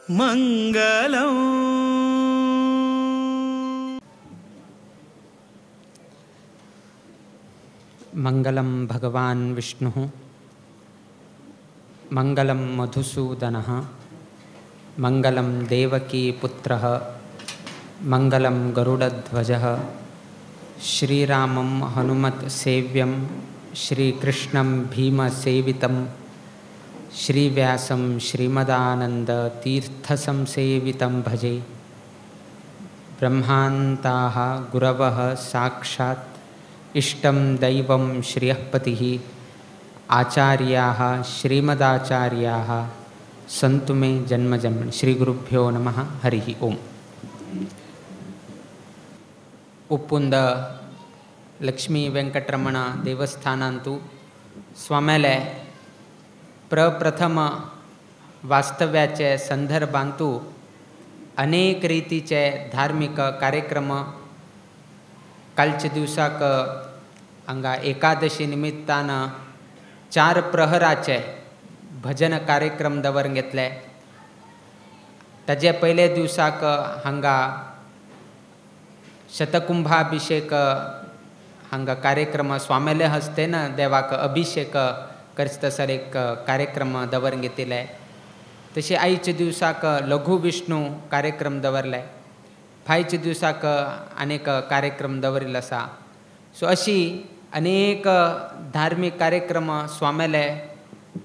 मंगलम। मंगलम भगवान विष्णुः, मंगलम मधुसूदनः, मंगलम देवकी पुत्रः, मंगलम गरुडध्वजः, श्रीरामं हनुमत् सेव्यं, श्रीकृष्णं भीमसेवितं, श्रीव्यासं श्रीमदानंद तीर्थसंसेवितं भजे। ब्रह्मान्ताः गुरवः साक्षात् इष्टं दैवं श्रियःपतिः, आचार्याः श्रीमदाचार्याः सन्तु मे जन्म जन्मनि। श्री गुरुभ्यो नमः। हरिः ओम। उप्पुंद लक्ष्मी वेंकटरमण देवस्थानांतु स्वाम्याले प्रप्रथम वास्तव्याचे संदर्भांतु अनेक रीतीचे धार्मिक कार्यक्रम कालच्या दिवसाक हांगा एकादशी निमित्तान 4 प्रहराचे भजन कार्यक्रम दवरून घेतले। ताजे पयले दिवसाक हांगा शतकुंभाभिषेक हांगा कार्यक्रम स्वाम्याले हस्तेन देवाक अभिषेक करचे तसर एक कार्यक्रम दवरून घेतिल्ले। तशें आयच्या दिवसाक लघु विष्णू कार्यक्रम दवरले, फायच्या दिवसाक अनेक कार्यक्रम दवरिल्लो आसा। सो अशी अनेक धार्मिक कार्यक्रम स्वाम्याले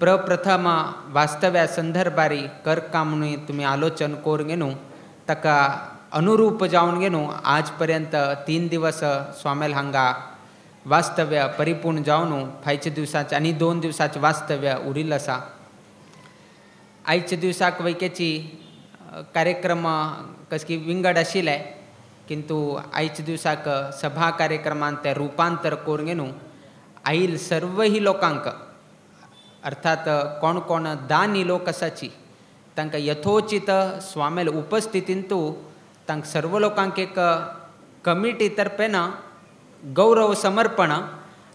प्रप्रथम वास्तव्या संदर्भारी करका म्हणून तुमी आलोचन करून घेवन ताका अनुरूप जावन घेवन आज पर्यंत 3 दिवस स्वाम्याल हांगा वास्तव्य परिपूर्ण जावन फायच्या दिवसाचे आनी 2 दिवसाचें वास्तव्य उरिल्लें आसा। आयच्या दिवसाक वैकेची कार्यक्रम कसकी विंगड आशिल्ले, किंतु आयच्या दिवसाक सभा कार्यक्रमान ते रूपांतर करून घेवन आयल सर्वही लोकांक, अर्थात कोण कोण दानी लोक आसाची तांकां यथोचित स्वामेल उपस्थितींतू तांकां सर्व लोकांक एक कमिटी तर्फेन गौरव समर्पण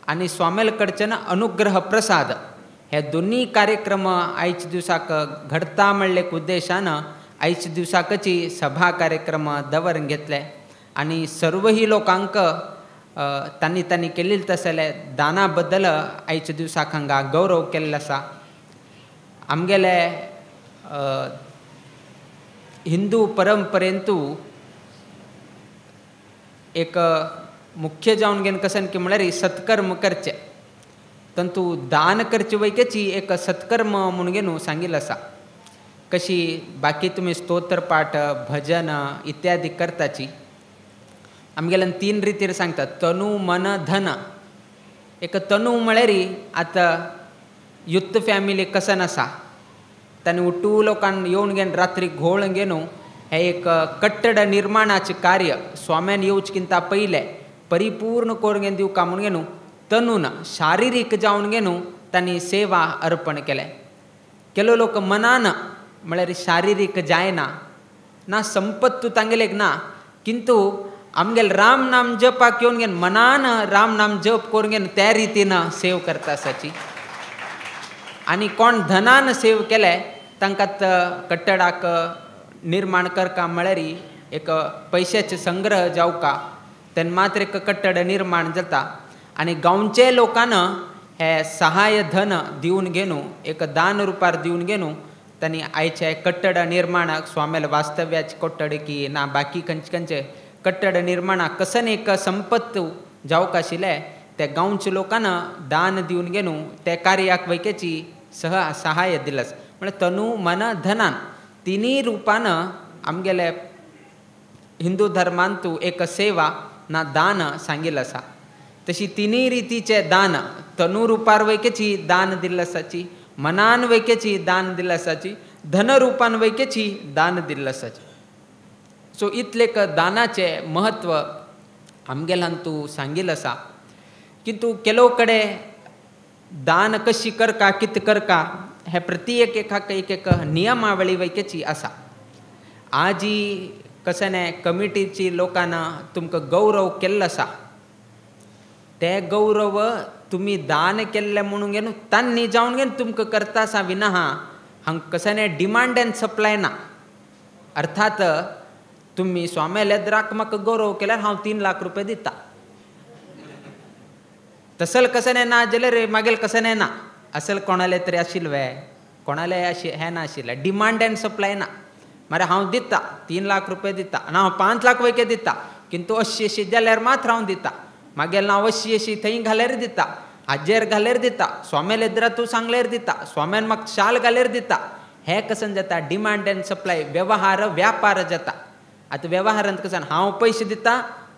आनी स्वामेल कडच्यान अनुग्रह प्रसाद हे दोन्ही कार्यक्रम आयच्या दिवसाक घडता म्हणले उद्देशान आयच्या दिवसाकची सभा कार्यक्रम दवरून घेतले आनी सर्वही लोकांक तांणी तांणी केल्ले तसले दाना बद्दल आयच्या दिवसाक हांगा गौरव केल्लो आसा। आमगेले हिंदू परंपरेंतू एक मुख्य जावन घेवन कसन की म्हळ्यार सत्कर्म करचे, तंतू दान करचे वैकेची एक सत्कर्म म्हणून घेवन सांगिल्लें आसा। कशी बाकी तुमी स्तोत्र पाठ भजन इत्यादी करताची आमगेल्यान 3 रितीर सांगतात, तनु मन धन। एक तनु म्हळ्यार आतां युक्त फॅमिली कसन आसा तांणी उठू लोकांक येवन घेवन रात्री घोळ घेवन हें एक कट्टड निर्माणाचें कार्य स्वाम्यान येवचें किंता पयलें परिपूर्ण करून घेवन दिवका म्हणून घेवन तनून शारिरीक जावन घेवन तांणी सेवा अर्पण केलें। केलो लोक मनान म्हळ्यार शारिरीक जायना ना संपत्तू तांगेलेक ना, किंतु आमगेले राम नाम जपाक येवन घेवन मनान राम नाम जप करून घेवन त्या रितीन सेव करता आसाची। आनी कोण धनान सेव केले तांकां कट्टडाक निर्माण करका म्हळ्यार एक पयशाचे संग्रह जावका तेन्ना मात्र एक कट्टड निर्माण जाता आनी गांवचे लोकांना हे सहाय धन दिवन घेवन एक दान रुपार दिवन घेवन तांणी आयचे कट्टड निर्माणाक स्वाम्याल वास्तव्याचे कट्टड की ना बाकी खंयचे खंयचे कट्टड निर्माणाक कसन एक संपत्त जावंक आशिल्लें ते गांवच्या लोकांना दान दिवन घेवन ते कार्याक वैकेची सह सहाय दिलास। म्हळ्यार तनु मन धनान तिनूय रुपान आमगेले हिंदू धर्मांतू एक सेवा ना दान सांगिल्लें आसा। तशी तिनूय रितीचे दान तनु रुपार वैकेची दान दिल्लें आसाची, मनान वैकेची दान दिल्लें आसाची, धन रुपान वैकेची दान दिल्लें आसाची। सो इतलें दानाचें महत्व आमगेल्यान तूं सांगिल्लें आसा। किंतु केलो कडेन दान कशी करका कित करका हे प्रति एक एकाक एक एक नियमावळी वैकेची आसा। आजी कशें न्ही कमिटीची लोकांना तुमकां गौरव केल्लो आसा, ते गौरव तुमी दान केल्ले म्हणून घेवन तांणी जावन घेवन तुमकां करता आसा विना हांगा कशें न्ही डिमांड एंड सप्लाय ना। अर्थात तुमी स्वाम्याल्या द्राक म्हाका गौरव केल्यार हांव 3 लाख रुपये दिता. तसल कशें ना जाल्यार मागीर कशें ना असल कोणाले तरी आशिल्लें वे कोणाले अशें हें ना आशिल्लें डिमांड एंड सप्लाय ना. मरे हांव दिता 3 लाख रुपये दिता ना हांव 5 लाख वयके दिता किंतु अशी अशी जाल्यार मात्र हांव दिता. मागीर हांव अशी अशी थंय घाल्यार दिता हाजेर घाल्यार दिता स्वाम्याले येद्रा तूं सांगल्यार दिता स्वाम्यान म्हाका शाल घाल्यार दिता. हें कसन जाता डिमांड एंड सप्लाय व्यवहार व्यापार जाता. आतां व्यवहारांत कसन हांव पयशे दिता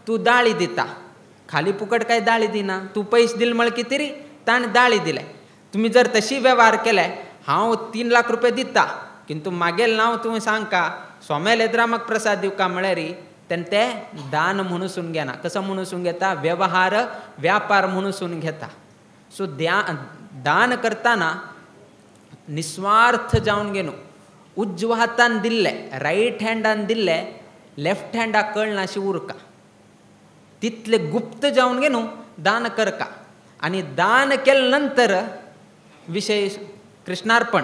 तूं दाळी दिता खाली फुकट काय दाळी दिना तूं पयशे दिले म्हळ्यार कितें री ताणें दाळी दिले. तुमी जर तशी व्यवहार केले हांव 3 लाख रुपये दिता किंतु मागेल नांव तुवें सांगका स्वाम्याले येद्रा म्हाका प्रसाद दिवका म्हळ्यार तेन्ना तें दान म्हणून घेना. कसो म्हणून घेता व्यवहार व्यापार म्हणून घेता. सो दान करतना निस्वार्थ जावन घेनु उजव्या हातान दिल्ले रायट हँडान दिल्ले लेफ्ट हँडाक कळनाशी उरका तितले गुप्त जावन घेनु दान करका. आनी दान केले नंतर विशय कृष्णार्पण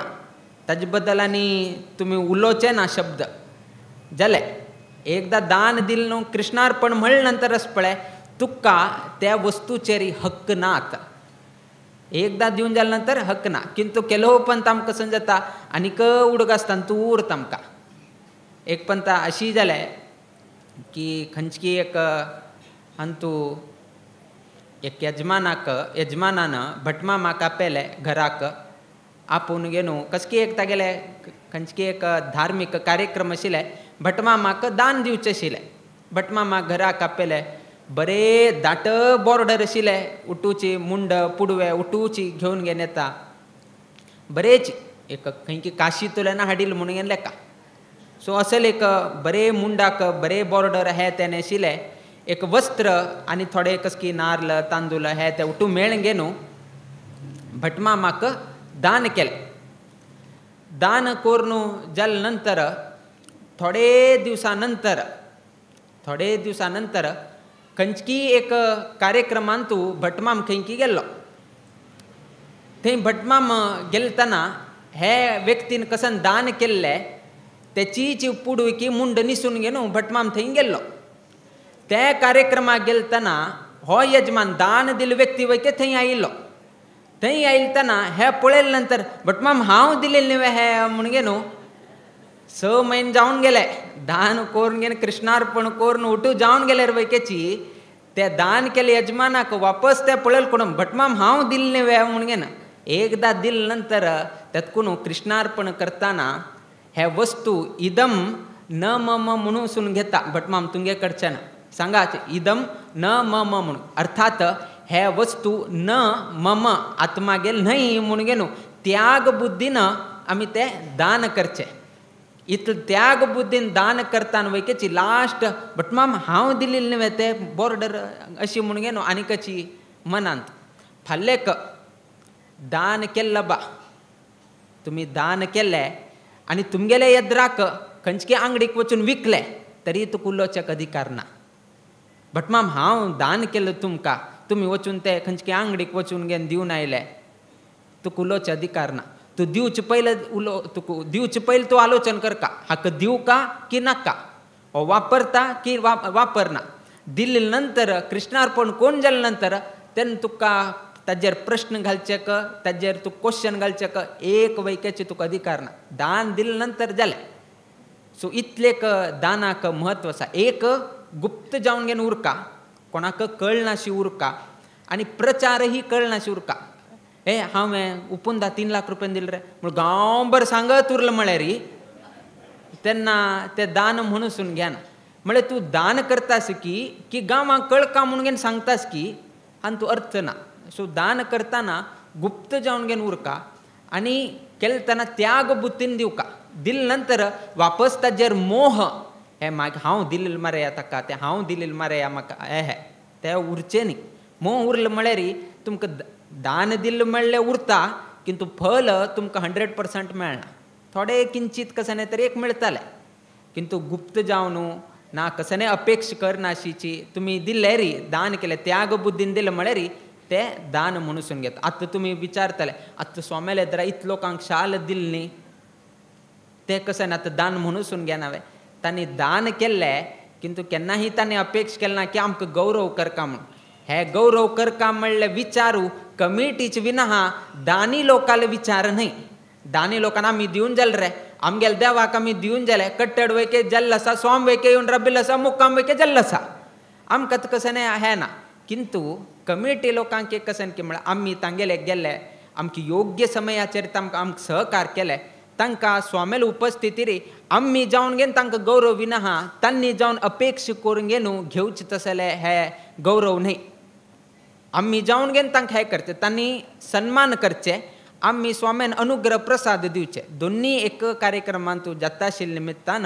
ताजे बद्दल आनी तुमी उलोवचे ना शब्द जाले. एकदां दान दिलें न्हू कृष्णार्पण म्हणले नंतर अशें पळय तुका त्या वस्तूचेर हक्क नात. एकदां दिवन जाले नंतर हक्क ना किंतु केलो पंत आमकां कशें जाता आनीक उडक आसता तूं उरता आमकां. एक पंत अशी जालें की खंयची एक अंतू एक यजमानाक यजमानान भटमामाक आपयलें घराक आपोवन घेवन कसकी एक तागेले खंयची एक धार्मीक कार्यक्रम आशिल्ले भटमामाक दान दिवचें आशिल्लें. भटमामाक घराक आपयलें बरे दाट बॉर्डर आशिल्ले उटूची मुंड पुडवे उटूची घेवन घेवन येता बरेच एक खंयची काशींतल्यान हाडिल्लें म्हणून घेवन लेका. सो असले एक बरे मुंडाक बरे बॉर्डर हे तेणें आशिल्लें एक वस्त्र आनी थोडे कसकी नार्ल तांदूळ हे ते उठू मेळून घेवन भटमामाक दान केलें. दान करून जाले नंतर थोडे दिवसा नंतर खंयची एक कार्यक्रमांतू भटमाम खंयकी गेल्लो. थंय भटमाम गेलतना हे व्यक्तीन कसन दान केल्लें तेची पुडवी मुंड निसून घेवन भटमाम थंय गेल्लो. त्या कार्यक्रमाक गेलतना हो यजमान दान दिल्ले व्यक्ती वयके थंय आयिल्लो. थंय आयिल्तना हे पळयले नंतर भटमाम हांव दिलें न्ही हे म्हणून न्हू 6 म्हयने जावन गेले दान करून घेवन कृष्णार्पण करून उठू जावन गेल्यार वयकेची ते दान केले यजमानाक वापस ते पळयले कोण भटमाम हांव दिलें न्ही म्हणून घेना. एकदां दिले नंतर तेतकून कृष्णार्पण करतना हे वस्तू इदम न मम म्हणून घेता भटमाम तुमगे कडच्यान सांगाच इदम न मम म्हणून अर्थात हे वस्तू न मम आत्मागेल न्हय म्हणून घेवन त्याग बुद्धीन आमी ते दान करचें. इतले त्याग बुद्धीन दान करतना वयकेची लास्ट भटमाम हांव दिलें न्हय ते बॉर्डर अशी म्हणून घेवन आनी कशी मनांत फाल्लेक दान केल्लें बा तुमी दान केल्लें आनी तुमगेले येद्राक खंयचे आंगडीक वचून विकले तरी तुका उलोवचें अधिकार ना. भटमाम हांव दान केलें तुमकां तुमी वचून ते खंयचे आंगडीक वचून घेवन दिवन आयले तुका उलोवचें अधिकार ना. तूं दिवचे पयलें तुका दिवचे पयलें तूं आलोचन करका हाका दिवका की नाका हो वापरता की वापरना. दिले नंतर कृष्णार्पण कोण जाले नंतर तेन्ना तुका ताजेर प्रश्न घालचेक ताजेर तूं क्वेश्चन घालचेक एक वैक्याचे तुका अधिकार ना. दान दिले नंतर जालें. सो इतलेक दानाक म्हत्व आसा. एक गुप्त जावन घेवन उरका कोणाक कळनाशी उरका आनी प्रचारही कळनाशी उरका. हे हांवें उपंदा 3 लाख रुपया दिले रे म्हण गांवभर सांगत उरलें म्हळ्यार तेन्ना तें दान म्हणून घेना. म्हळ्यार तूं दान करतास की की गांवांक कळका म्हणून घेवन सांगतास की आनी तूं अर्थ ना. सो दान करतना गुप्त जावन घेवन उरका आनी केलतना त्याग बुद्धीन दिवका. दिले नंतर वापस ताजेर मोह हे मागीर हांव दिलें मरे ताका तें हांव दिलें मरे म्हाका हे तें उरचें न्ही. मोह उरलें म्हळ्यार तुमकां दान दिलें म्हणलें उरता किंतु फल तुमकां 100% मेळना. थोडे किंचित कशें न्ही तरी एक मेळटालें किंतु गुप्त जावन ना कसने अपेक्षा करनाशीची तुमी दिले री दान केलें त्याग बुद्धीन दिलें म्हळ्यार ते दान म्हणून घेता. आतां तुमी विचारतले आतां स्वाम्याले दरा इतले लोकांक शाल दिली न्ही ते कशें आतां दान म्हणून घेना वे. तांणी दान केल्लें किंतु केन्नाही तांणी अपेक्षा केलें ना की आमकां गौरव करका म्हूण. हे गौरव करका म्हणले विचारू कमिटीच विना दानी लोकांले विचार न्हय. दानी लोकांना आमी दिवन जाले रे, आमगेले देवाक आमी दिवन जाले, कट्टड वयके जाल्लो आसा, स्वाम वयके येवन राबिल्लो आसा, मुक्काम वयके जाल्लो आसा, आमकां कशें न्हय हें ना. किंतु कमिटी लोकांक एक कशें की म्हळ्यार आमी तांगेले गेले, आमकां योग्य समयाचेर तांकां आमकां सहकार केले, तांकां स्वामेल उपस्थिती रे आमी जावन घेवन तांकां गौरव विना तांणी जावन अपेक्षा करून घेवन घेवचें तसले हे गौरव न्हय. आमी जावन घेवन तांकां हें करचें, तांणी सन्मान करचें, आमी स्वाम्यान अनुग्रह प्रसाद दिवचे. दोन्ही एक कार्यक्रमांत जाता आशिल्ल्या निमित्तान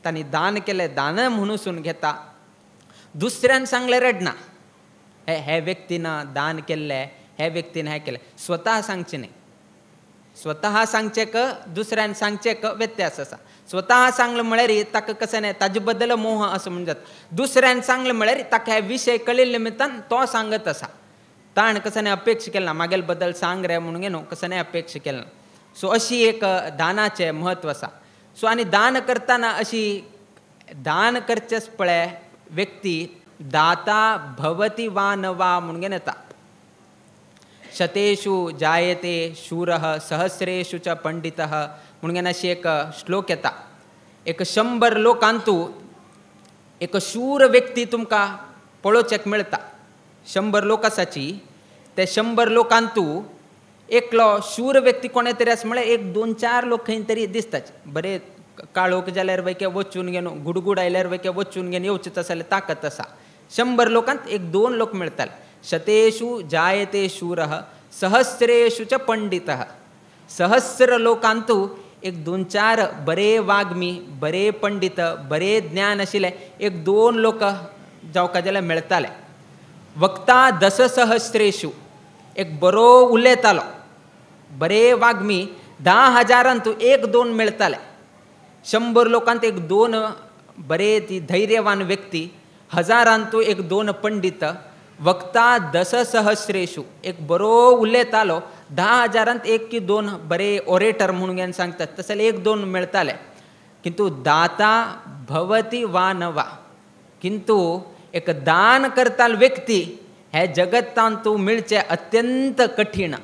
तांणी दान केलें, दान म्हणून घेता. दुसऱ्यान सांगलें रडना, हे हे व्यक्तीन दान केल्लें, हे व्यक्तीन हें केलें, स्वता सांगचें न्हय. स्वता सांगचें क दुसऱ्यान सांगचें क व्यत्यास आसा. स्वता सांगलें म्हळ्यार ताका कशें न्हय ताजे बद्दल मोह असो म्हण जाता. दुसऱ्यान सांगलें म्हळ्यार ताका हे विशय कळिल्ले निमित्तान तो सांगत आसा. ताणें कशें न्हय अपेक्षा केलें ना, मागेले बद्दल सांग रे म्हणून न्हू कशें न्हय अपेक्षा केलें ना. सो अशी एक दानाचें म्हत्व आसा. सो आनी दान करतना अशी दान करचेच पळय व्यक्ती दाता भवती वा न वा म्हणून येता. शतेषु जायते शूरः सहस्रेषु च पंडितः म्हणून अशी एक श्लोक येता. एक 100 लोकांतू एक शूर व्यक्ती तुमकां पळोवचेक मेळटा. 100 लोक आसाची ते 100 लोकांतू एकलो शूर व्यक्ती कोणे तरी आसा म्हळ्यार 1 2 4 लोक खंय तरी दिसताच. बरे काळोख जाल्यार वयके वचून घेवन गुडगुड आयल्यार वयके वचून घेवन येवचें तसलें ताकत आसा. 100 लोकांत 1 2 लोक मेळटाले. शतेषु जायते शूरः सहस्रेषु च पंडितः. सहस्र लोकांतू 1 2 4 बरे वाग्मी, बरे पंडित, बरे ज्ञान आशिल्ले 1 2 लोक जावका जाल्यार मेळटाले. वक्ता दशसहस्रेषु एक बरो उलयतालो, बरे वाग्मी 10,000 1 2 मेळटाले. 100 लोकांत 1 2 बरे ती धैर्यवान व्यक्ती, 1000 1 2 पंडित. वक्ता दशसहस्रेषु एक बरो उलयतालो, 10,000 1 की 2 बरे ओरेटर म्हणून सांगतात तसले 1 2 मेळटाले. किंतु दाता भवती वा न वा, किंतु एक दान करताल व्यक्ती हे जगतांतू मेळचें अत्यंत कठीण.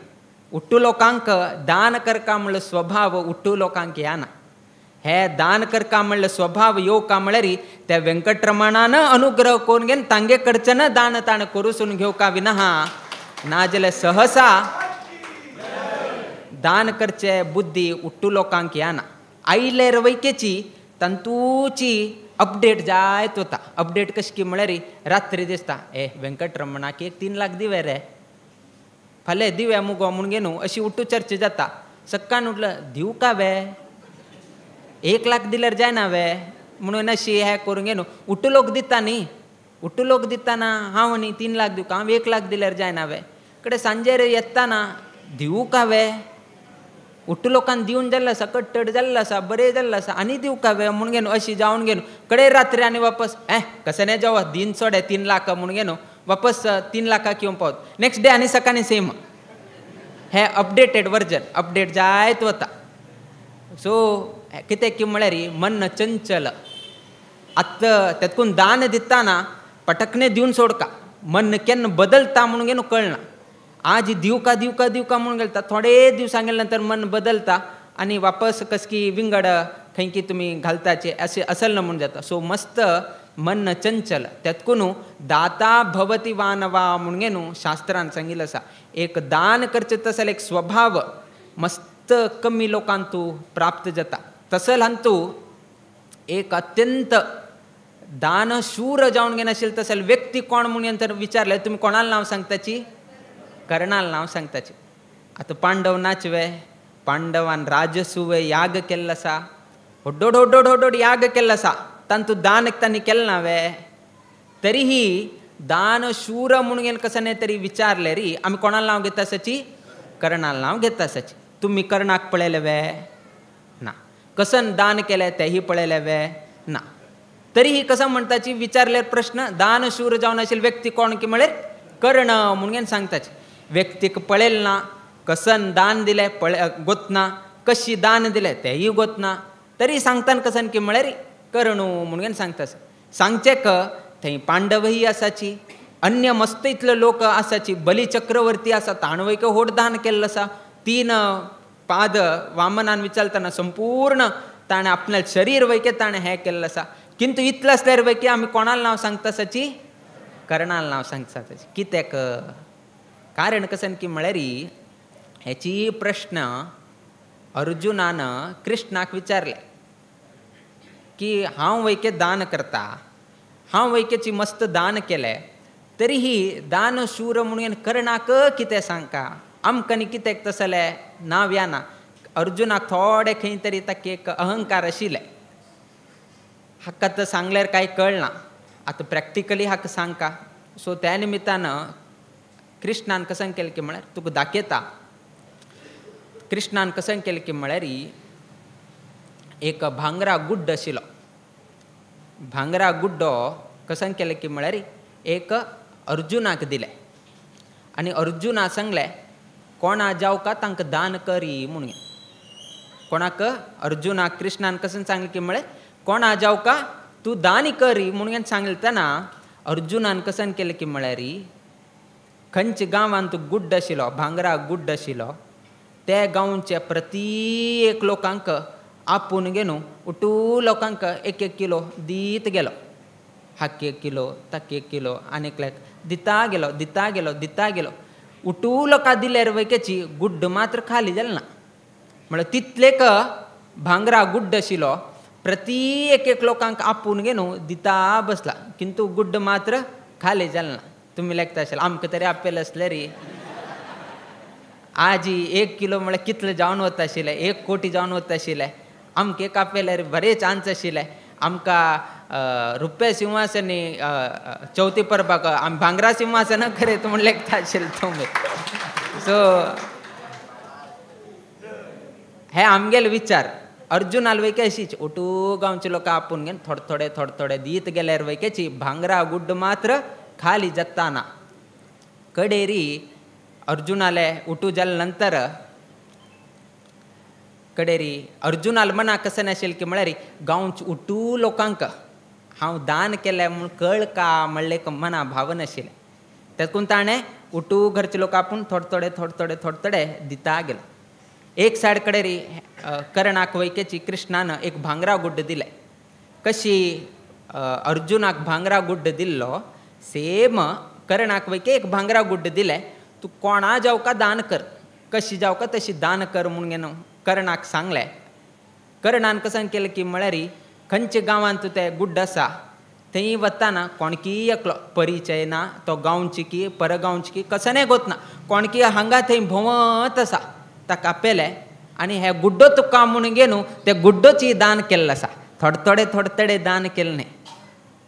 उट्टू लोकांक दान करका म्हणलो स्वभाव उट्टू लोकांक येना. हे दान करका म्हणलं स्वभाव येवका म्हळ्यार त्या वेंकटरमणान अनुग्रह करून घेवन तांगे कडच्यान दान ताणें करूसून घेवका विना ना जाल्यार सहसा दान करचे बुद्धी उट्टू लोकांक येना. आयले रवैकेची तांतूची अपडेट जायत वता. अपडेट कशी की म्हळ्यार रात्री दिसता ए वेंकटरमणाक 1 3 लाख दिवे रे, फाल्यां दिव्या मुगो म्हणून न्हू अशी उट्टू चर्चा जाता. सक्कान उठलं दिवं का वे, 1 लाख दिल्यार जायना वे म्हणून अशी हें करूंक न्हू. उट्टू लोक दिता न्ही, उट्टू लोक दिता ना हांव न्ही 3 लाख दिवं का, हांव 1 लाख दिल्यार जायना वे. कडे सांजेर येतना दिवं का वे, उट्टू लोकांक दिवन जाल्लो आसा, कट्टड जाल्लो आसा, बरें जाल्लो आसा, आनी दिवं का वे म्हणून न्हू अशी जावन घेवन कडे रात्री आनी वापस ए कशें न्ही जावं दिन सोडे 3 लाख म्हणून न्हू वापस 3 लाखाक येवन पावत. नेक्स्ट डे आनी सकाळीं सेम हे अपडेटेड वर्जन अपडेट जायत वता. सो कितें की म्हळ्यार मन चंचल. आतां तेतकून दान दितना पटकने दिवन सोडका, मन केन्ना बदलता म्हणून न्हू कळना. आज दिवका दिवका दिवका म्हणून गेलता, थोडे दिवसां गेले नंतर मन बदलता आनी वापस कसकी विंगड खंय की तुमी घालताचे अशें असल ना म्हूण जाता. सो मस्त मन चंचल. तेतकून दाता भवती वा न वा म्हणून न्हू शास्त्रान सांगिल्लें आसा. एक दान करचें तसो एक स्वभाव मस्त कमी लोकांतू प्राप्त जाता. तसल हांतू एक अत्यंत दानशूर जावन घेनाशिल्ले तसल व्यक्ती कोण म्हणून तर विचारलें तुमी कोणाल नांव सांगताची, कर्णाल नांव सांगताची. आतां पांडव नाचवे, पांडवान राजसूय याग केल्लो आसा, होड्डोड होड्डोड होड्डोड याग केल्लो आसा, तांतू दान तांणी केलें ना वे. तरीही दानशूर म्हणून कशें न्ही तरी विचारलें री आमी कोणाल नांव घेता आसाची, कर्णाल नांव घेता आसाची. तुमी कर्णाक पळयलें वे ना, कसन दान केलें तेंय पळयलें वे ना. तरीही कसं म्हणटाची विचारले प्रश्न दानशूर जावन आशिल्ले व्यक्ती कोण की म्हळ्यार कर्ण म्हणून सांगताची. व्यक्तीक पळयलें ना, कसन दान दिलें पळय गोतना, कशी दान दिलें तेंय गोतना, तरी सांगतान कसन की म्हळ्यार करणू म्हणून सांगता. सांगचें क थंय पांडवही आसाची, अन्य मस्त इतले लोक आसाची, बली चक्रवर्ती आसा ताणें वयके होड दान केल्लो आसा. 3 पाद वामनान विचारतना संपूर्ण ताणें आपल्या शरीर वयके ताणें हें केल्लें आसा. किंतु इतलें आसल्यार वयके आमी कोणाल नांव सांगता आसाची? कर्णाल नांव सांगता आसाची. कित्याक? कारण कशें की म्हळ्यार हेची प्रश्न अर्जुनान कृष्णाक विचारलें की हांव वयके दान करता, हांव वयकेची मस्त दान केलें, तरीही दानशूर म्हणून कर्णाक कितें सांगका, आमकां न्ही कित्याक तसलें नांव येना. अर्जुनाक थोडे खंय तरी ताका एक अहंकार आशिल्लें, हाका आतां सांगल्यार कांय कळना, आतां प्रॅक्टिकली हाका सांगका. सो त्या निमित्तान कृष्णान कशें केलें की म्हळ्यार तुका दाखयता. कृष्णान कशें केलें की म्हळ्यार एक भांगरा गुड्ड आशिल्लो, भांगरा गुड्डो कशें केलें की म्हळ्यार एक अर्जुनाक दिलें आनी अर्जुना सांगलें कोणा जावका तांकां दान करी म्हणून. कोणाक? अर्जुनाक कृष्णान कशें सांगलें की म्हळ्यार कोणा जावका तूं दान करी म्हणून सांगलें. तेन्ना अर्जुनान कशें केलें की म्हळ्यार खंयच्या गांवांत गुड्ड आशिल्लो, भांगरा गुड्ड आशिल्लो, ते गांवचे प्रत्येक लोकांक आपूण घेवन उटू लोकांक एक एक किलो दीत गेलो, हाक एक किलो, ताक एक किलो, आनी एकल्याक दिता गेलो, दिता गेलो, दिता गेलो. उटू लोकां दिल्यार वयकेची गुड्ड मात्र खाली जालें ना. म्हळ्यार तितलेक भांगरा गुड्ड आशिल्लो, प्रत्येक एक लोकांक आपूण घेवन दिता बसला, किंतु गुड्ड मात्र खाली जालें ना. तुमी लेखता आशिल्ले आमकां तरी आपयलें आसलें रे, आजी 1 किलो म्हळ्यार कितले जावन वता आशिल्लें, 1 कोटी जावन वता आशिल्लें. आमकां एक आपयल्यार बरें चान्स आशिल्लें, आमकां रुप्या सिंहासन चवथी परबाक आमी भांगरा सिंहासन खरें म्हूण लेखता आशिल्लें तुमी. सो हे आमगेले विचार. अर्जुनाल वयके अशीच ओटू गांवचे लोक आपूण घेवन थोडे थोडे थोडे थोडे दीत गेल्यार वयकेची भांगरा गुड्ड मात्र खाली जाताना. कडेरी अर्जुनाले उठू जाले नंतर कडेरी अर्जुनाल मनाक कशें नाशिल्लें की म्हळ्यार गांवचे उठू लोकांक हांव दान केलें म्हूण कळ का म्हणलें एक मना भावन आशिल्लें. तेतून ताणें उठू घरचे लोक आपूण थोडे थोडे थोडे थोडे थोडे थोडे दिता गेलो. एक सायड कडेरी कर्णाक वयकेची कृष्णान एक भांगरा गुड्ड दिलें. कशी अर्जुनाक भांगरा गुड्ड दिल्लो सेम कर्णाक वयके एक भांगरा गुड्ड दिलें, तूं कोणा जावका दान कर, कशी जावका तशी दान कर म्हणून कर्णाक सांगलें. कर्णान कशें केलें की म्हळ्यार खंयच्या गांवांत ते गुड्ड आसा थंय वताना कोणकी एकलो परिचय ना, तो गांवची की परगांवची की कसनें गोतना, कोणकी हांगा थंय भोंवत आसा, ताका आपयलें आनी हे गुड्डो तुका म्हूण घेवन ते गुड्डोची दान केल्लो आसा. थोडे थोडे थोडे थोडे दान केलें न्ही,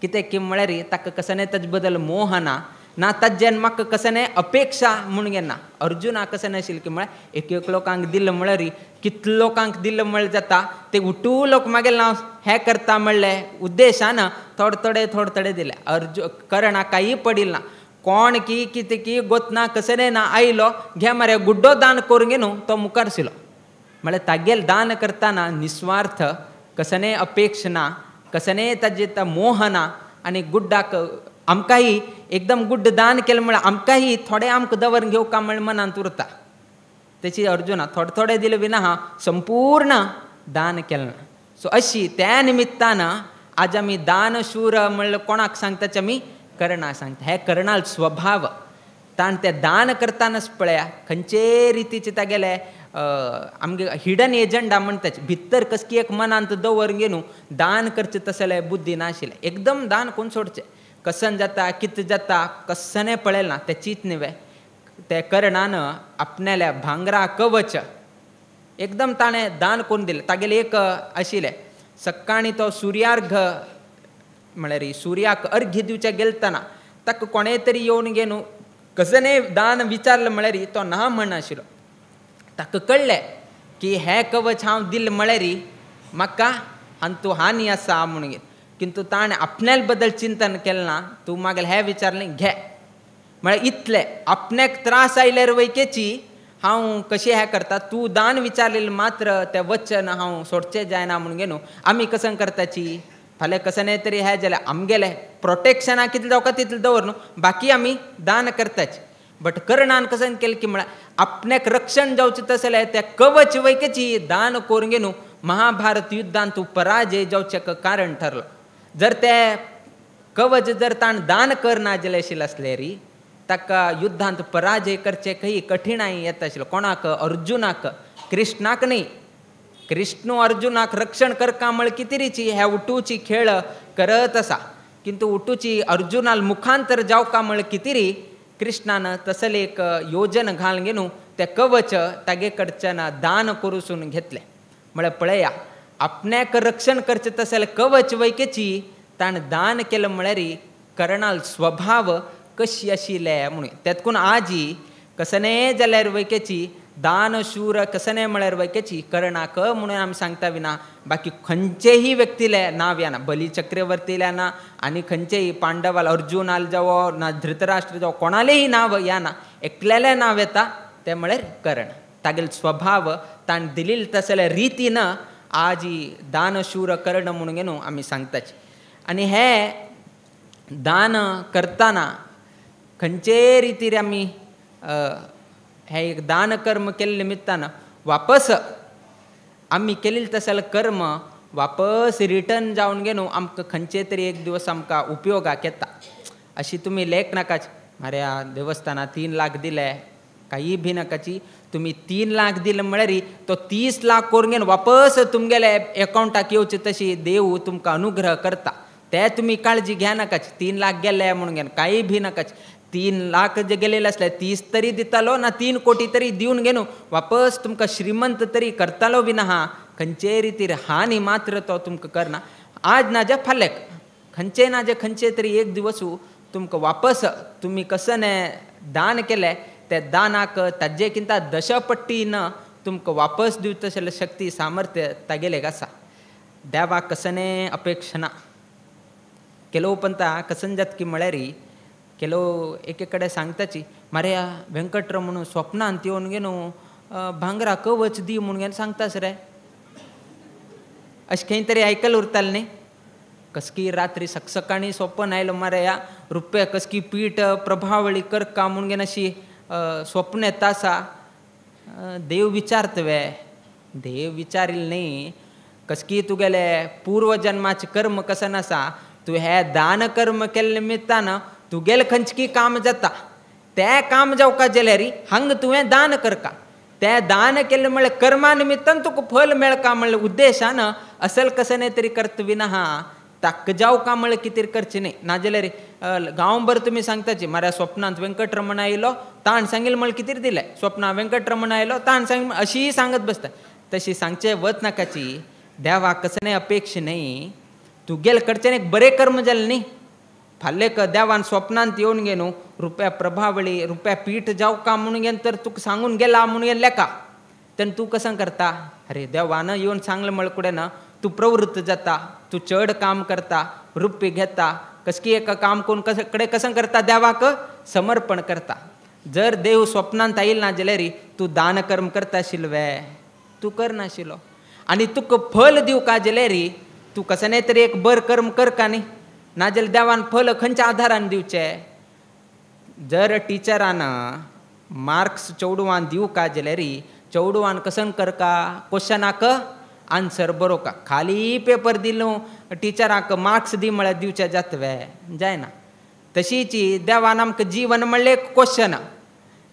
कितें की म्हळ्यार ताका कसनें ताजे बद्दल मोह ना, ना ताज्यान म्हाका कसनें अपेक्षा म्हूण घेना. अर्जुना कशें नाशिल्लें की म्हळ्यार एक एक लोकांक दिलें म्हळ्यार कितले लोकांक दिलें म्हळ्यार जाता, ते उठू लोक मागीर हांव हें करता म्हणलें उद्देशान थोडे थोडे थोडे थोडे दिलें. कर्णाक कांय पडिल्लें ना, कोण की कितें की गोतना कसनें ना आयलो घे मरे गुड्डो दान करून घेवन तो मुखार आशिल्लो. म्हळ्यार तागेल दान करतना निस्वार्थ, कसनें अपेक्षा ना, कसनें ताजे मोह ना, आनी गुड्डाक आमकांय एकदम गुड्ड दान केलें म्हळ्यार आमकांय थोडें आमकां दवर घेवका म्हळ्यार मनांत उरता. तेची अर्जुना थोडे थोडे दिलें विना हा संपूर्ण दान केलें ना. सो अशी त्या निमित्तान आज आमी दानशूर म्हणल्यार कोणाक सांगताच आमी कर्णा सांगता. हे कर्णाल स्वभाव ताण ते दान करतानाच पळया खंयचे रितीचे तागेले आमगे हिडन एजंडा म्हणटाच, भितर कसकी एक मनांत दवर घेवन दान करचें तसलें बुद्धी नाशिल्लें. एकदम दान कोण सोडचें, कसन जाता कितें जाता कसनें पळयलें ना. तेचीच न्हय ते कर्णान आपणाल्या भांगरा कवच एकदम ताणें दान करून दिलें. तागेलें एक आशिल्लें सकाळीं तो सुर्यार्घ म्हळ्यार सुर्याक अर्घ्य दिवच्या गेलतना ताका कोणें तरी येवन घेवन कसनें दान विचारलें म्हळ्यार तो ना म्हण आशिल्लो. ताका कळ्ळें की हें कवच हांव दिलें म्हळ्यार म्हाका हातूंत हानी आसा म्हणून, किंतु ताणें आपण्याल बद्दल चिंतन केलें ना. तूं मागीर हें विचारलें घे म्हळ्यार इतलें आपण्याक त्रास आयल्यार वयकेची हांव कशें हें करता, तूं दान विचारलेलें मात्र तें वचन हांव सोडचें जायना म्हणून घेवन आमी कशें करताची फाल्यां कसने तरी हें जाल्यार आमगेलें प्रोटेक्शनाक कितलें जावका तितलें दवर न्हू, बाकी आमी दान करताच. बट कर्णान कसन केलें की म्हळ्यार आपल्याक रक्षण जावचें तशें जाल्यार त्या कवच वैकेची दान करून घेवन महाभारत युद्धांत तूं पराजय जावचें कारण ठरलो. जर ते कवच जर ताण दान करना जाल्यार आशिल्लें आसलें री ताका युद्धांत पराजय करचें खंय कठिणाय येता आशिल्लो. कोणाक? अर्जुनाक, कृष्णाक न्ही. कृष्ण अर्जुनाक रक्षण करका म्हळ कितेंची ह्या उटूची खेळ करत आसा, किंतु उटूची अर्जुनाल मुखांतर जावका म्हळ कितें कृष्णान तसले एक योजन घालून घेवन तें कवच तागे कडच्यान दान करूसून घेतलें. म्हळ्यार पळया आपल्याक रक्षण करचें तशें जाल्यार कवच वैकेची ताणें दान केलें म्हळ्यार कर्णाल स्वभाव कशी आशिल्ले म्हणून. तेतकून आजी कसने जाल्यार वैकेची दानशूर कसने म्हळ्यार वैकेची कर्णाक म्हणून आमी सांगता विना बाकी खंयचेही व्यक्तीले नांव येना, बली चक्रवर्तीले ना आनी खंयचेही पांडवाल अर्जुनाल जावो ना धृतराष्ट्र जावो कोणालेही नांव येना, एकल्यालें नांव येता तें म्हळ्यार कर्ण. तागेलो स्वभाव ताणें दिलेली तसल्या रितीन आजी दानशूर कर्ण म्हणून न्हू आमी सांगताची. आनी हें दान करतना खंयचे रितीर आमी हें एक दान कर्म केल्ले निमित्तान वापस आमी केलें तसलें कर्म वापस रिटर्न जावन घेवन आमकां खंयचे तरी एक दिवस आमकां उपयोगाक येता. अशी तुमी लेख नाकाच मारे देवस्थानाक 3 लाख दिले काही भी नाकाची, तुमी 3 लाख दिले म्हळ्यार तो 30 लाख करून घेवन वापस तुमगेले एकावंटाक येवचे तशी देव तुमकां अनुग्रह करता. ते तुमी काळजी घ्या नाकाच 3 लाख गेले म्हणून घेवन काही भी नाकाच. 3 लाख जे गेलेले आसले 30 तरी दितालो ना 3 कोटी तरी दिवन घेवन वापस तुमकां श्रीमंत तरी करतालो बी ना हा, खंयचे रितीर हानी मात्र तो तुमकां करना. आज ना जे फाल्यां खंयचे ना जे खंयचे तरी एक दिवस तुमकां वापस तुमी कसने दान केलें ते दानाक ताजे किंता दशपट्टीन तुमकां वापस दिवचें तशें शक्ती सामर्थ्य तागेलें आसा. देवाक कसने अपेक्षा ना. ಕೆಲವು ಪಂತ कसन जातकी म्हळ्यार ಕೆಲವು एके कडेन सांगताची मारे वेंकटरमण स्वप्नांत येवन घेवन भांगरा कवच दी म्हणून घेवन सांगतास रे, अशें खंय तरी आयकल उरतालें न्ही. कसकी रात्री सकसकाणी स्वप्न आयलो मारे ह्या रुप्या कसकी पीठ प्रभावळी करका म्हणून घेवन अशी स्वप्न येता आसा. देव विचारतवे, देव विचारील न्ही कसकी तुगेले पूर्वजन्माचें कर्म कसन आसा, तूं हें दान कर्म केल्ले निमित्तान तुगेलें खंयचें काम जाता तें काम जावका जाल्यार हांगा तुवें दान करका, तें दान केल्लें म्हळ्यार कर्मा निमित्तान तुका फल मेळका म्हणल्या उद्देशान असल कसने तरी कर्तव्य ना हा ताक जावका म्हळ्यार कितें करचें न्ही. नाजाल्यार गांवभर तुमी सांगताची मारे स्वप्नांत वेंकटरमण आयलो ताण सांगिल्लें म्हळ्यार कितें दिलें, स्वप्ना वेंकटरमण आयलो ताण सांग अशीय सांगत बसता. तशी सांगचें वच नाकाची, देवाक कसने अपेक्षा न्ही, तुगेले कडच्यान एक बरें कर्म जालें न्ही. फाल्यां देवान स्वप्नांत येवन गे न्हू रुप्या प्रभावळी रुप्या पीठ जावका म्हणून घेवन तर तुका सांगून गेला म्हणून घेवन लेखा तेन्ना तूं कसं करता, अरे देवान येवन सांगलें म्हळ्यार कुडें ना तूं प्रवृत्त जाता, तूं चड काम करता, रुप्य घेता, कसकी एक काम करून कस कडेन कसं करता देवाक समर्पण करता. जर देव स्वप्नांत आयल ना जाल्यार तूं दान कर्म करता आशिल्लो वे तूं करनाशिल्लो आनी तुका फल दिवका जाल्यार तूं कसने तरी एक बर कर्म करका न्ही, नाजाल्यार देवान फल खंयच्या आधारान दिवचें. जर टिचरान मार्क्स चेडवान दिवका जाल्यार चेडवान कसन करका क्वेश्चनाक आन्सर बरोवका, खाली पेपर दिलो टिचराक मार्क्स दी म्हळ्यार दिवचे जातवे जायना. तशीच देवान आमकां जीवन म्हणलें एक क्वेश्चन,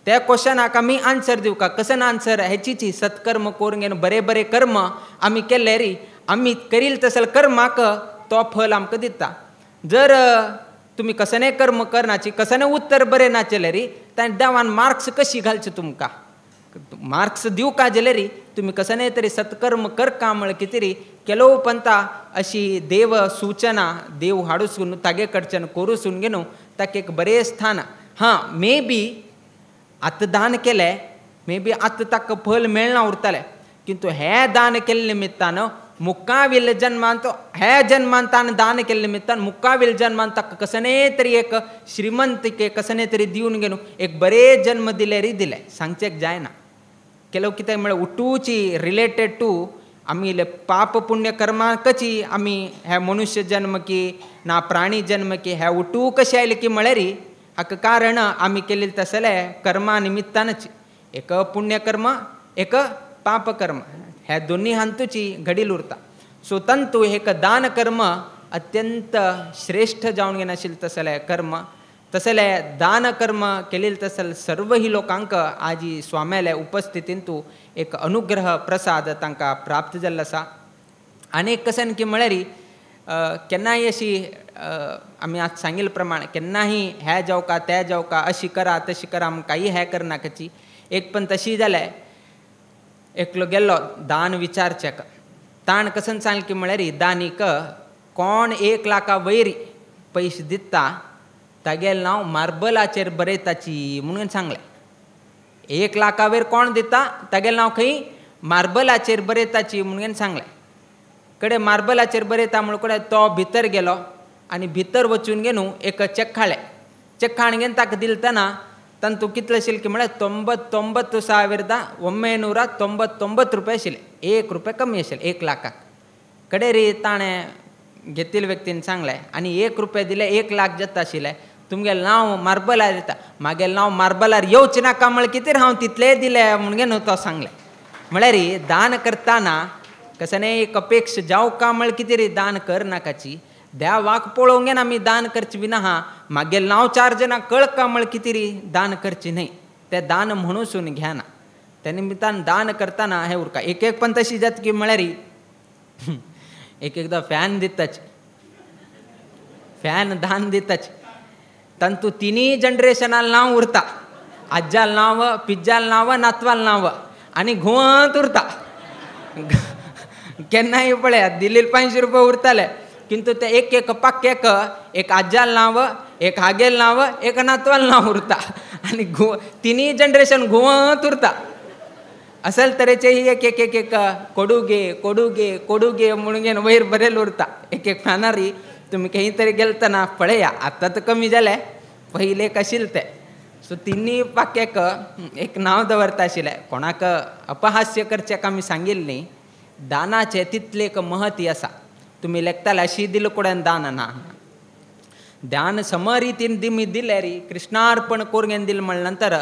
त्या क्वेश्चनाक आमी आन्सर दिवका, कसन आन्सर हेचीच सत्कर्म करून घेवन बरें बरें कर्म आमी केलें री आमी करील तसले कर्माक तो फल आमकां दिता. जर तुमी कसने कर्म करनाची कसने उत्तर बरें नाचलें री ताणें देवान मार्क्स कशी घालचे तुमकां, मार्क्स दिवका जाल्यार री तुमी कसने तरी सत्कर्म करका म्हळ्यार कितें री केलो पंता अशी देव सूचना देव हाडूसून तागे कडच्यान करूसून घेवन ताका एक बरें स्थान. हां मे बी आतां दान केलें मे बी आतां ताका फल मेळना उरतालें, किंतु हें दान केल्ले निमित्तान मुखावेल्या जन्मांत ह्या जन्मांत ताणें दान केल्ले निमित्तान मुखावेल्या जन्मांत ताका कसने तरी एक श्रीमंतिके कसने तरी दिवन घेवन एक बरें जन्म दिलें री दिलें सांगचें जायना. ಕೆಲವು कितें म्हळ्यार उटूची रिलेटेड टू आमी पाप पुण्य कर्माकची आमी हे मनुष्य जन्म की ना प्राणी जन्म की हे उठू कशें आयले की म्हळ्यार हाका कारण आमी केलेले तसले कर्मा निमित्तानच. एक पुण्यकर्म एक पापकर्म ह्या दोन्ही हांतूची घडील उरता. सो तंतू एक दान कर्म अत्यंत श्रेष्ठ जावन घेनाशिल्लें तसलें कर्म, तसलें दान कर्म केलें तसल सर्वही लोकांक आजी स्वाम्याले उपस्थितींतू एक अनुग्रह प्रसाद तांकां प्राप्त जाल्लो आसा. आनी एक कसन की म्हळ्यार केन्नाय अशी आमी आज सांगिल्ले प्रमाण केन्नाय हें जावका तें जावका अशी करा तशी करा आमकां कांय हें करनाकाची. एक पण तशी जालें एकलो गेल्लो दान विचारचें ताण कसन सांगलें की म्हळ्यार दानीक कोण 1 लाखा वयर पयशे दिता तागेलें नांव मार्बलाचेर बरयताची म्हणून सांगलें. 1 लाखा वयर कोण दिता तागेलें नांव खंय मार्बलाचेर बरयताची म्हणून सांगलें. कडे मार्बलाचेर बरयता म्हणून कडे तो भितर गेलो आनी भितर वचून घेवन एक चेक हाडलें. चेक हाडून घेवन ताका दिलतना तांतू कितले आशिल्ले की म्हळ्यार 99,999 रुपया आशिल्ले, 1 रुपया कमी आशिल्ले 1 लाखाक. कडे रे ताणें घेतिल्ले व्यक्तीन सांगलें आनी 1 रुपया दिले 1 लाख जाता आशिल्लें, तुमगेलें नांव मार्बलार येता, मागेलें नांव मार्बलार येवचें नाका म्हळ्यार कितें हांव तितलेंय दिलें म्हणून न्हू तो सांगलें. म्हळ्यार दान करतना कसं न्ही एक अपेक्षा जावका म्हळ्यार कितें रे दान कर नाकाची, देवाक पळोवंक घेन आमी दान करचें बी ना, मागेलें नांव 4 जाणां कळका म्हळ्यार कितें रे दान करचें न्हय, तें दान म्हणून घेना. त्या निमित्तान दान करतना हें उरका. एक एक पण तशी जाता की म्हळ्यार एक एकदां फॅन दिताच, फॅन दान दिताच, तांतू तिनूय जनरेशनाल नांव उरता, आज्जाल नांव पिज्जाल नांव नातवाल नांव आनी घुंवत उरता. केन्नाय पळयात दिल्ली 500 रुपया उरताले, किंतु ते एक एक पाक्याक एक आज्जाल नांव एक हागेल नांव एक नातवाल नांव उरता आनी तिनूय जनरेशन घुंवत उरता. असल तरेचे ही एक एक एक एक कोडुगे कोडुगे कोडुगे म्हणून घेवन वयर बरेल उरता. एक एक फॅनारी तुमी खंय तरी गेलतना पळया, आतां तर कमी जालें, पयलें एक आशिल्लें तें. सो तिनूय पाक्याक एक नांव दवरता आशिल्लें. कोणाक अपहास्य करचें आमी सांगिल्लें न्ही, दानाचें तितलें एक महत्व आसा. तुमी लेखताले अशी दिल कडेन दान ना, दान समरितीन दिमी दिलें री कृष्णार्पण करून दिलें म्हणले नंतर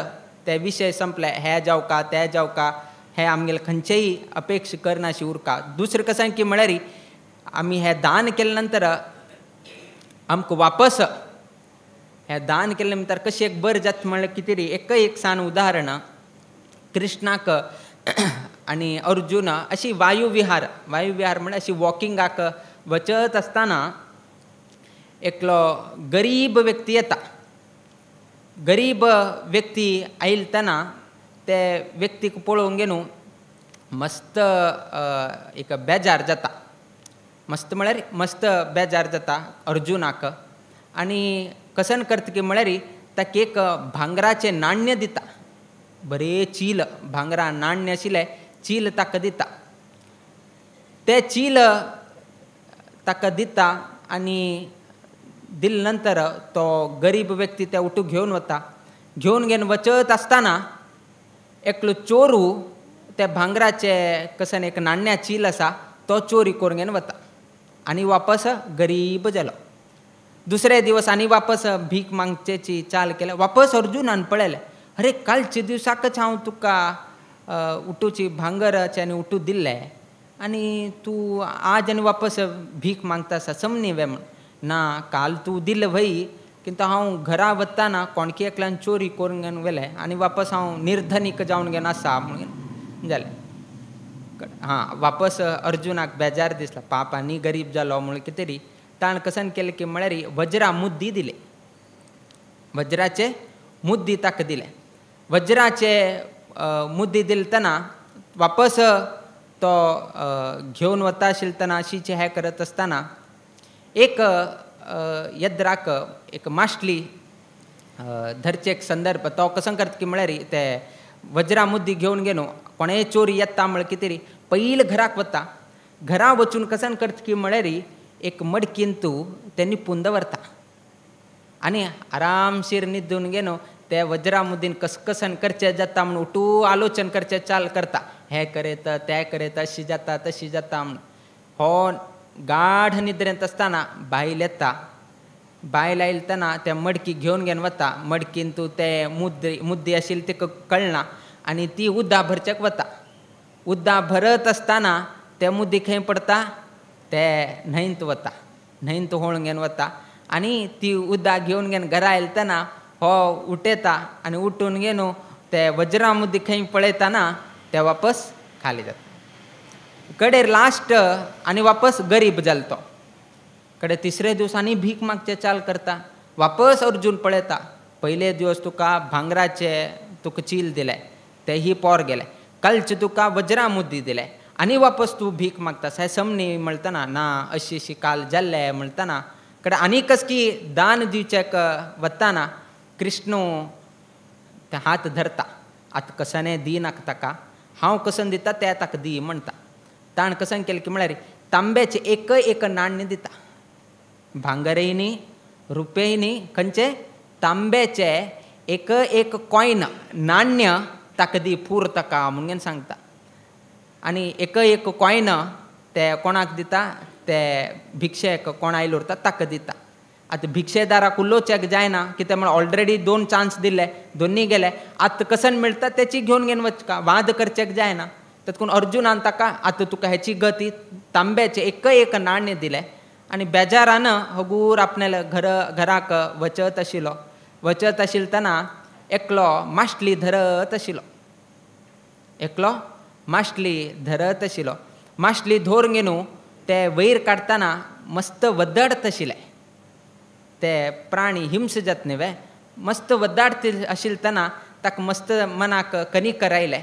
ते विशय संपले. हे जावका ते जावका हे आमगेले खंयचेय अपेक्षा करनाशी उरका. दुसरें कशें की म्हळ्यार आमी हें दान केले नंतर आमकां वापस हें दान केले नंतर कशें एक बरें जाता म्हणल्यार कितें री एक एक सान उदाहरण कृष्णाक आनी अर्जुन अशी वायुविहार, वायुविहार म्हणल्यार अशी वॉकिंगाक वचत आसतना एकलो गरीब व्यक्ती येता. गरीब व्यक्ती आयलतना ते व्यक्तीक पळोवंक घेवन मस्त एक बेजार जाता, मस्त म्हळ्यार मस्त बेजार जाता अर्जुनाक. आनी कसन करता की म्हळ्यार ताका एक भांगराचें नाण्य दिता, बरें चील भांगरा नाण्य आशिल्लें चील ताका दिता. तें चील ताका दिता आनी दिले नंतर तो गरीब व्यक्ती ते उठू घेवन वता. घेवन घेवन वचत आसतना एकलो चोरू ते भांगराचे कसन एक नाण्या चील आसा तो चोरी करून घेवन वता आनी वापस गरीब जालो. दुसरे दिवस आनी वापस भीक मागचेची चाल केल्या. वापस अर्जुनान पळयलें, अरे कालचे दिवसाकच हांव तुका उठूची भांगराचे आनी उठू दिल्लें आनी तूं आज आनी वापस भीक मागता आसा समनी वे म्हण. ना काल तूं दिलें व्हय, किंतु हांव घरा वतना कोणकी एकल्यान चोरी करून घेवन व्हेलें आनी वापस हांव निर्धनीक जावन घेवन आसा म्हणून जालें. हां वापस अर्जुनाक बेजार दिसला, पाप आनी गरीब जालो म्हणून कितें तरी ताणें कसन केलें की म्हळ्यार वज्रा मुद्दी दिले, वज्राचे मुद्दी ताका दिले. वज्राचे मुद्दी दिलतना वापस तो घेवन वता आशिल्लतना अशीच हें करत आसतना एक यद्राक एक मासली धरचे एक संदर्भ तो कसो करता की म्हळ्यार ते वज्रा मुद्दी घेवन घेवन कोणेय चोरी येता म्हळ्यार कितें तरी पयलीं घराक वता. घरा वचून कसन करता की म्हळ्यार एक मडकीन तूं तें निपून दवरता आनी आरामशीर न्हिदून घेवन ते वज्रा मुद्दीन कसकसन करचे जाता म्हणून उठू आलोचन करचे चाल करता, हे करेत ते करेत अशी जाता तशी जाता म्हणून. हो गाढ निद्रेंत आसतना बायल येता, बायल आयलतना ते मडकी घेवन घेवन वता, मडकीन तूं ते मुद्दी आशिल्ली तिका कळना आनी ती उद्दा भरच्याक वता. उद्दा भरत आसतना ते मुद्दी खंय पडटा, ते न्हंयंत वता, न्हंयंत होळून घेवन वता आनी ती उद्दा घेवन घेवन घरा आयलतना हो उठयता आनी उठून घेवन ते वज्रा मुद्दी खंय पळयतना ते वापस खाली जाता. कडेर लास्ट आनी वापस गरीब जालो तो. कडे तिसरे दिवसांनी भीक मागचे चाल करता, वापस अर्जुन पळयता, पयले दिवस तुका भांगराचे तुका चील दिले तेही पोर गेले, कालचे तुका वज्रा मुद्दी दिले आनी वापस तूं भीक मागता साय समनी म्हणतना ना अशी अशी काल जाल्ले म्हणतना कडे आनी कसकी दान दिवचेक वताना कृष्णू ते हात धरता, आतां कसाने दी नाका ताका, हांव कसन दिता ते ताका दी म्हणटा. ताण कसन केलें की म्हळ्यार तांब्याचें एक एक नाण्य दिता, भांगरय न्ही रुपेय न्ही, खंयचें तांब्याचें एक एक कॉयन नाण्य ताका दी पूर ताका म्हणून सांगता. आनी एक एक कॉयन ते कोणाक दिता, ते भिक्षेक कोण आयलो उरता ताका दिता. आतां भिक्षेदाराक उलोवच्याक जायना, कितें म्हळ्यार ऑलरेडी दोन चान्स दिले, दोन्ही गेले, आतां कसन मेळटा तेची घेवन घेवन वचका, वाद करच्याक जायना. तेतून अर्जुनान ताका आतां तुका हेची गती तांब्याचें एक एक नाण्य दिलें आनी बेजारान हगूर आपणाल्या घराक वचत आशिल्लो. वचत आशिल्तना एकलो मासली धरत आशिल्लो, एकलो मासली धरत आशिल्लो. मासली धोर घेवन ते वयर काडटना मस्त वदडत आशिल्ले, ते प्राणी हिंस जात न्ही वे, मस्त वदाडत आशिल्तना ताका मस्त मनाक कनिकर आयलें,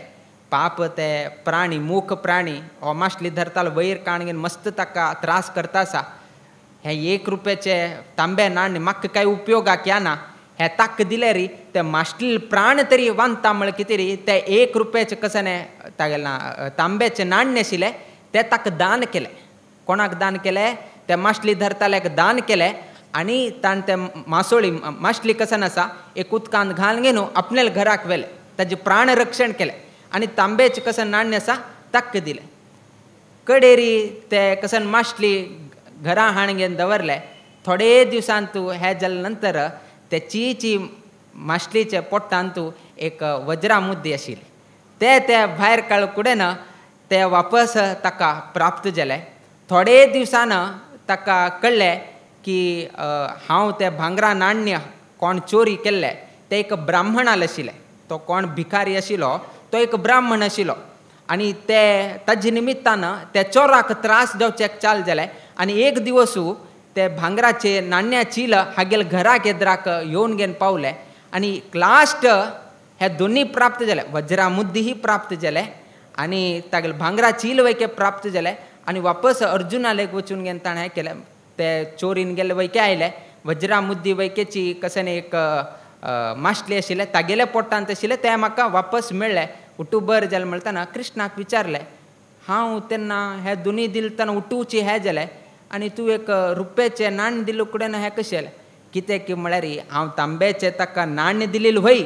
पाप ते प्राणी मूख प्राणी हो मासली धरतालो वयर काण घेवन मस्त ताका त्रास करता आसा, हें एक रुपयाचे तांबे नाण्य म्हाका कांय उपयोगाक येना, हें ताका दिलें री ते मासली प्राण तरी वांदता म्हळ्यार कितें री ते एक रुपयाचें कशें तागेलें तांब्याचें नाण्य आशिल्लें तें ताका दान केलें. कोणाक दान केलें, ते मासली धरताल्याक दान केलें आनी ताणें ते मासोळी मासली कसन आसा एक उदकांत घालून घेवन आपणाल्या घराक व्हेलें, ताजें प्राण रक्षण केलें आनी तांब्याचें कसन नाण्य आसा ताका दिलें. कडेरी ते कसन मासली घरा हाडून घेवन दवरलें. थोडे दिवसांत हें जाले नंतर ते चीची मासलीच्या पोटांत एक वज्रा मुद्दी आशिल्ली, ते ते भायर काडले कुडेन ते वापस ताका प्राप्त जालें. थोडे दिवसान ताका कळ्ळें की हांव ते भांगरा नाण्य कोण चोरी केल्लें ते एक ब्राह्मणाल आशिल्लें, तो कोण भिकारी आशिल्लो तो एक ब्राह्मण आशिल्लो आनी ते ताजे निमित्तान ते चोराक त्रास जावचें चाल जालें आनी एक दिवस ते भांगराचे नाण्या चील हागेल घराक येद्राक येवन घेवन पावले आनी लास्ट हे दोन्ही प्राप्त जाले, वज्रा मुद्दीही प्राप्त जाले आनी तागेले भांगरा चील वैके प्राप्त जाले आनी वापस अर्जुनालेक वचून घेवन ताणें हें केलें, ते चोरीन गेल्ले वैके आयले, वज्रा मुद्दी वैकेची कशें एक मासली आशिल्लें तागेल्या पोटांत आशिल्लें तें म्हाका वापस मेळ्ळें. उठू बरें जालें म्हणटना कृष्णाक विचारलें, हांव तेन्ना हें दोनूय दिलें तेन्ना उठुची हें जालें आनी तूं एक रुपयाचें नाण्य दिलें कडेन हें कशें जालें, कितें की म्हळ्यार हांव तांब्याचें ताका नाण्य दिलें व्हय,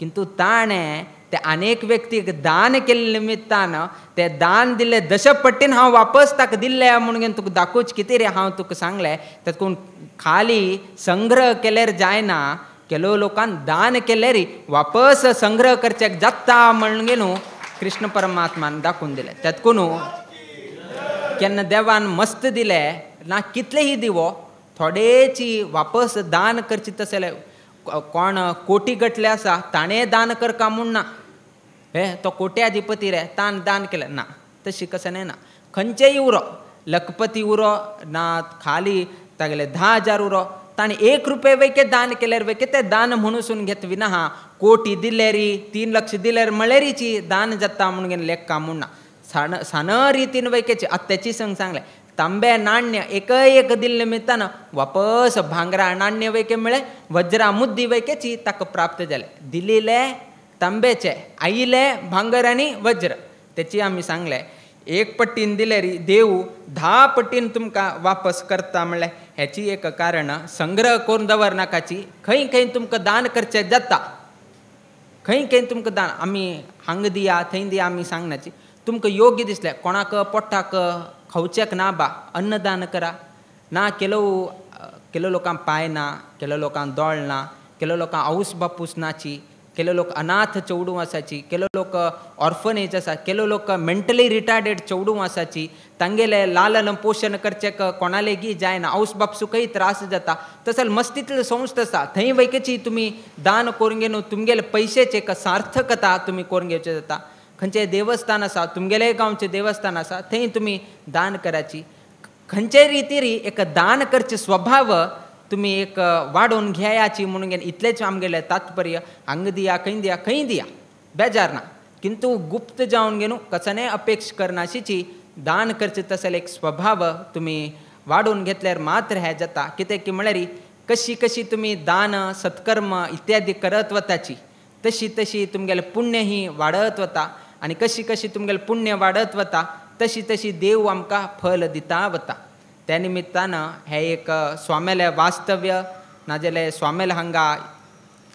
किंतु ताणें ते अनेक व्यक्तीक दान केल्ले निमित्तान ते दान दिल्ले दशपट्टीन हांव वापस ताका दिल्लें म्हणून तुका दाखोवचें कितें रे हांव तुका सांगलें. तातूंत खाली संग्रह केल्यार जायना, ಕೆಲವು लोकान दान केल्यार वापस संग्रह करच्याक जाता म्हणून न्हू कृष्ण परमात्मान दाखोवन दिलें. तेतकून केन्ना देवान मस्त दिलें ना कितलेंही दिवो थोडेची वापस दान करची तशें कोण कोटी गटले आसा ताणें दान करका म्हूण ना, हे तो कोट्याधिपती रे ताण दान केलें ना, तशी कशें ना, खंयचेय उरो लखपती उरो ना खाली तागेले 10,000 उरो ताणें 1 रुपये वैके दान केल्यार वैके ते दान म्हणून घेत विना हा कोटी दिल्यारी 3 लक्ष दिल्यार म्हळ्यारीची दान जाता म्हणून लेखा म्हूण ना, सान रितीन वैकेची आत्याची संग सांगलें तांबे नाण्य एक एक दिल्ले निमित्तान वापस भांगरा नाण्य वैके मेळ्ळें, वज्रा मुद्दी वैकेची ताका प्राप्त जालें. दिलेले तांब्याचे आयिले भांगर आनी वज्र तेची आमी सांगलें 1 पट्टीन दिल्यार देव 10 पट्टीन तुमकां वापस करता म्हणल्यार हेची एक कारण संग्रह करून दवरनाकाची, खंय खंय तुमकां दान करचें जाता. खंय खंय तुमकां दान आमी हांगा दिया थंय दिया आमी सांगनाची, तुमकां योग्य दिसलें कोणाक पोटाक खावचेक ना बा अन्नदान करा ना, केलो लोकांक पांय ना, केलो लोकांक दोळ ना, केलो लोकांक आवूस बापूस नाची, केलो लोक अनाथ चेडूं आसाची, केलो लोक ऑर्फनेज आसा, केलो लोक मेंटली रिटार्डेड चेडूं आसाची, तांगेले लालन पोशण करचें कोणालेगी जायना, आवस बापसूकय त्रास जाता, तसो मस्तीतली संस्था आसा थंय वैकेची तुमी दान करून घेवन तुमगेले पयशेचें एक सार्थकता तुमी करून घेवचें जाता. खंयचें देवस्थान आसा तुमगेले गांवचें देवस्थान आसा थंय तुमी दान कराची, खंयचे रितीरी एक दान करचे स्वभाव तुमी एक वाडोवन घेयाची म्हणून घेवन इतलेंच आमगेलें तात्पर्य. हांगा दिया खंय दिया खंय दिया बेजार ना, किंतु गुप्त जावन घेवन कसनेय अपेक्षा करनाशीची दान करचे तसले एक स्वभाव तुमी वाडोवन घेतल्यार मात्र हें जाता. कित्याक की म्हळ्यार कशी कशी तुमी दान सत्कर्म इत्यादी करत वताची तशी तशी तुमगेलें पुण्य ही वाडत वता आनी कशी कशी तुमगेलें पुण्य वाडत वता तशी तशी देव आमकां फल दिता वता. त्या निमित्तान हें एक स्वाम्यालें वास्तव्य नाजाल्यार स्वाम्याले हांगा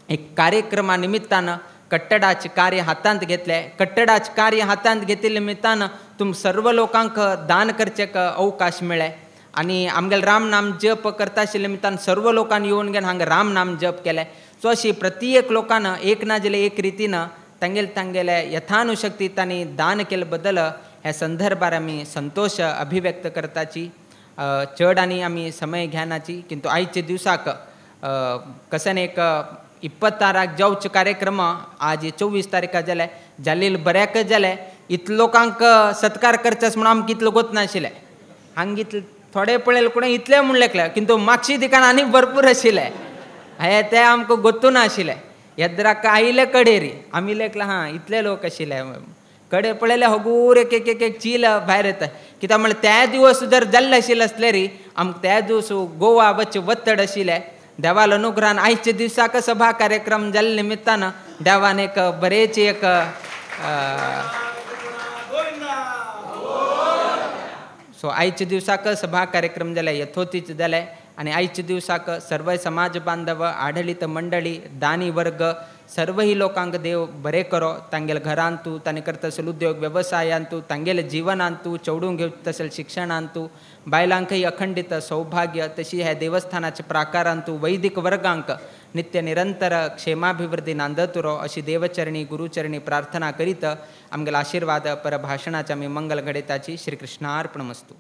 एक कार्यक्रमा निमित्तान कट्टडाचें कार्य हातांत घेतलें. कट्टडाचें कार्य हातांत घेतिल्ले निमित्तान तुम सर्व लोकांक दान करचें अवकाश मेळ्ळें आनी आमगेलें राम नाम जप करता आशिल्ले निमित्तान सर्व लोकांनी येवन घेवन हांगा राम नाम जप केलें. सो अशी प्रत्येक लोकान एक ना जाल्यार एक रितीन तांगेले तांगेले यथानुशक्ती तांणी दान केले बद्दल ह्या संदर्भार आमी संतोश अभिव्यक्त करताची. चड आनी आमी समय घेनाची, किंतु आयच्या दिवसाक कसन एक 26 जावचे कार्यक्रम आज 24 तारीख जाले जालेले बऱ्याक जाले. इतले लोकांक सत्कार करचेस म्हणून आमकां इतलो गोत नाशिल्लें, हांगा इतले थोडे पळयले कोणें इतलें म्हूण लेखलें, किंतु मागशी दिकान आनी भरपूर आशिल्लें हें तें आमकां गोत्तू नाशिल्लें. येद्राक आयले कडेरी आमी लेखलें हां इतले लोक आशिल्ले, कडे पळयले हगूर एक एक एक चील भायर येता. कित्याक म्हणल्यार त्या दिवस जर जाल्ले आशिल्ले आसलेरी आमकां त्या दिवस गोवा वच वत्तड आशिल्लें. देवाल अनुग्रहान आयच्या दिवसाक सभा कार्यक्रम जाल्ले निमित्तान देवान एक बरेच एक सो आयच्या दिवसाक सभा कार्यक्रम जाले यथोतीच जाले आनी आयच्या दिवसाक सर्व समाज बांधव आडळीत मंडळी दानी वर्ग सर्वही लोकांक देव बरें करो, तांगेले घरांतू तांणी करता आसले उद्योग वेवसायांतू तांगेले जिवनांतू चेडूंक घेवचें तशें शिक्षणांतू बायलांकय अखंडीत सौभाग्य तशी ह्या देवस्थानाच्या प्राकारांतू वैदिक वर्गांक नित्य निरंतर क्षेमाभिवृद्धी नांदतुरो अशी देवचरणी गुरुचरणी प्रार्थना करीत आमगेले आशीर्वाद परभाषणाचे आमी मंगल घडयताची. श्रीकृष्णार्पणमस्तु.